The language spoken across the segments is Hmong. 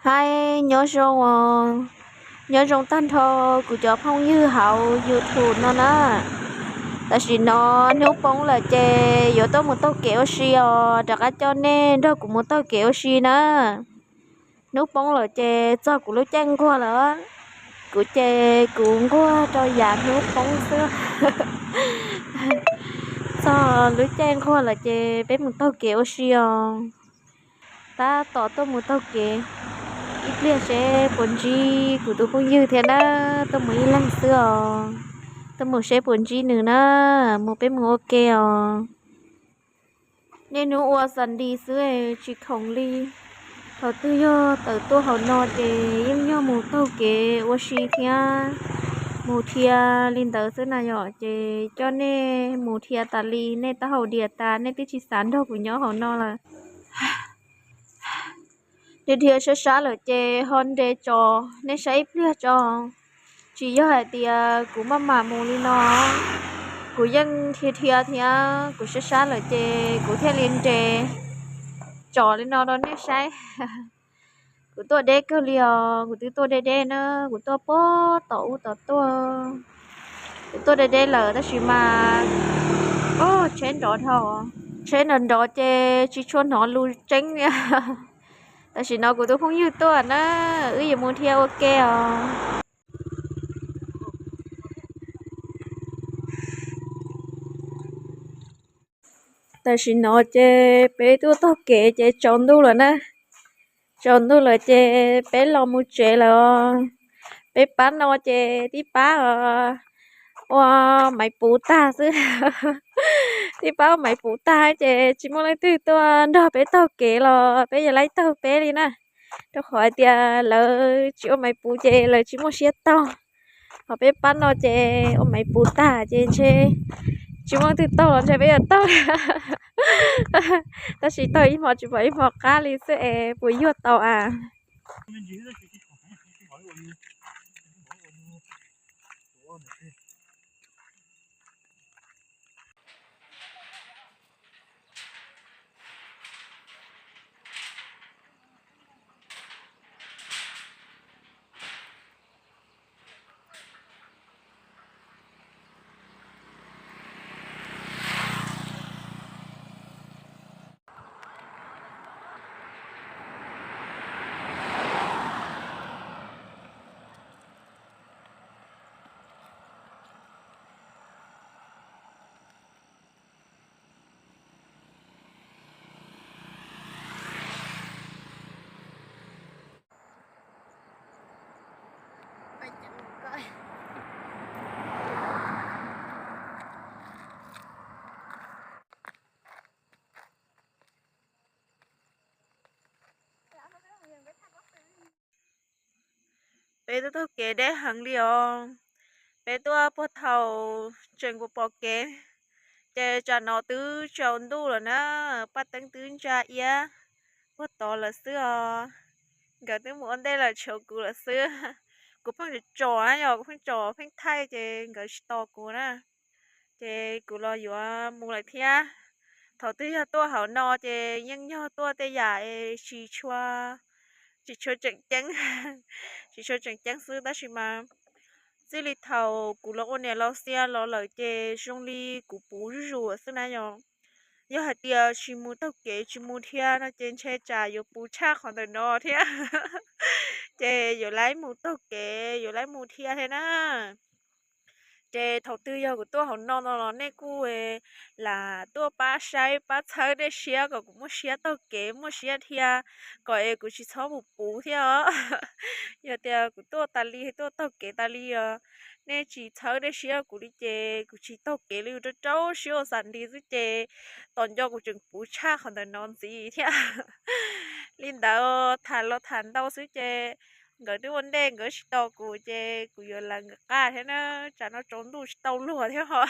Hais nyob zoo os, nyob zoo tag nrho kuv cov phooj ywg hauv YouTube no na. Tam sim no hnub poob lawm ces yuav tuaj mus taug kev ua si os, rov qab coj nej nrog kuv mus taug kev ua si na. Hnub poob lawm ces txog kuv lub caij nquag lawm, kuv ces kuv nquag rau yav hnub poob xwb. Txog lub caij nquag lawm ces peb mus taug kev ua si os. Tab tom tuaj mus taug kev ib pliag seb puas ntsib kuv tus phooj ywg thiab na. Tuaj mus ib leeg xwb os, tuaj mus seb puas ntsib nws na. Mus peb mus ua ke os. Niaj hnub ua xas dis xwb tsis khoom li. Thaum twg yog tawm tuaj hauv no ces yeej yog mus taug kev ua si thiab, mus dhia li ntawd xwb na yom. Ces coj nej mus dhia tas li, nej taub hau dias tas nej twb tsis xav nrog kuv nyob hauv no lawm. Dhia dhia sab sab lawm ces ho nres tso, nej saib ib pliag tso. Tsis yog hais tias kuv maj mam mus li no, kuv yeej dhia dhia thiab kuv sab sab lawm ces kuv thiaj li nres tso li no rau nej saib. Kuv tuaj deb kawg li os, kuv twb tuaj deb deb na, kuv tuaj puag tom ub tom tuaj. Kuv tuaj deb deb lawm tab sis mas, o, tsheb nrov dhau, tsheb nrov nrov ces tsis tshua hnov lus tseeb li. Tam sim no kuv tus phooj ywg tuaj na, wb yuav mus dhia ua ke os. Tam sim no ces peb tuaj taug kev ces tsaus ntuj lawm na. Tsaus ntuj lawm ces peb los mus tsev lawm. Peb pab no ces tib pab ua maiv puv tag xwb. Tib pab ua maiv puv tag ces tsis muaj leej twg tuaj nrog peb taug kev los peb yuav laib taug peb li na. Rau qhov hais tias lawv tsis ua maiv puv ces lawv tsis muaj siab taug. Ho peb pab no ces ua maiv puv tag ces ntshe tsis muaj leej twg taug los ntshe peb yuav taug. Tab sis taug ib hmo tsis pom ib hmo qab li xwb es puas yuag tau as. Peb tuaj taug kev deb heev li os. Peb tuaj puag thaum tseem pom pom kev, ces tsam no twb tsaus ntuj lawm na, paj teeb twb ntsa iab puag tod lawm xwb os. Nkawd twb mus ua ntej lawm tshuav kuv lawm xwb. Kuv pheej tsom tsom na yog, kuv pheej tsom pheej thaij ces nkawd tsis tos kuv na. Ces kuv los yuav mus lawm thiab. Thaum twg yog tuaj hauv no ces yeej yog tuaj tej yam es tsis tshua, tsis tshua tseem ceeb, tsis tshua tseem ceeb xwb tab sis mas txij li thaum kuv los ua niam laus xiab los lawm ces zoo li kuv puv zuj zus xwb na yog. Yog hais tias tsis mus taug kev tsis mus dhia no ces ntshe tsam yuav puv tshaj qhov ntawm no thiab. Ces yuav laib mus taug kev yuav laib mus dhia thiab na. Ces thaum twg yog kuv tuaj hauv no no los nej kuj lam tuaj pab saib pab txhawb dej siab kom kuv muaj siab taug kev muaj siab dhia, kom es kuv tsis txhob mus puv thiab os. Yog tias kuv tuaj tas li tuaj taug kev tas li os, nej tsis txhawb dej siab kuv li ces kuv tsis taug kev li, rau rau siab ua xam nti xwb ces tos nco kuv tseem puv tshaj qhov ntawm no ntxiv thiab. Li ntawd tham los tham ntau xwb ces nkawd twb ua ntej nkawd tsis tos kuv ces kuv yuav lawv nkawd qaj thiab na, tsam no tsaus ntuj tsis tau luag thiab ho.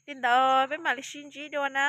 Li ntawd peb mam li sib ntsib dua na.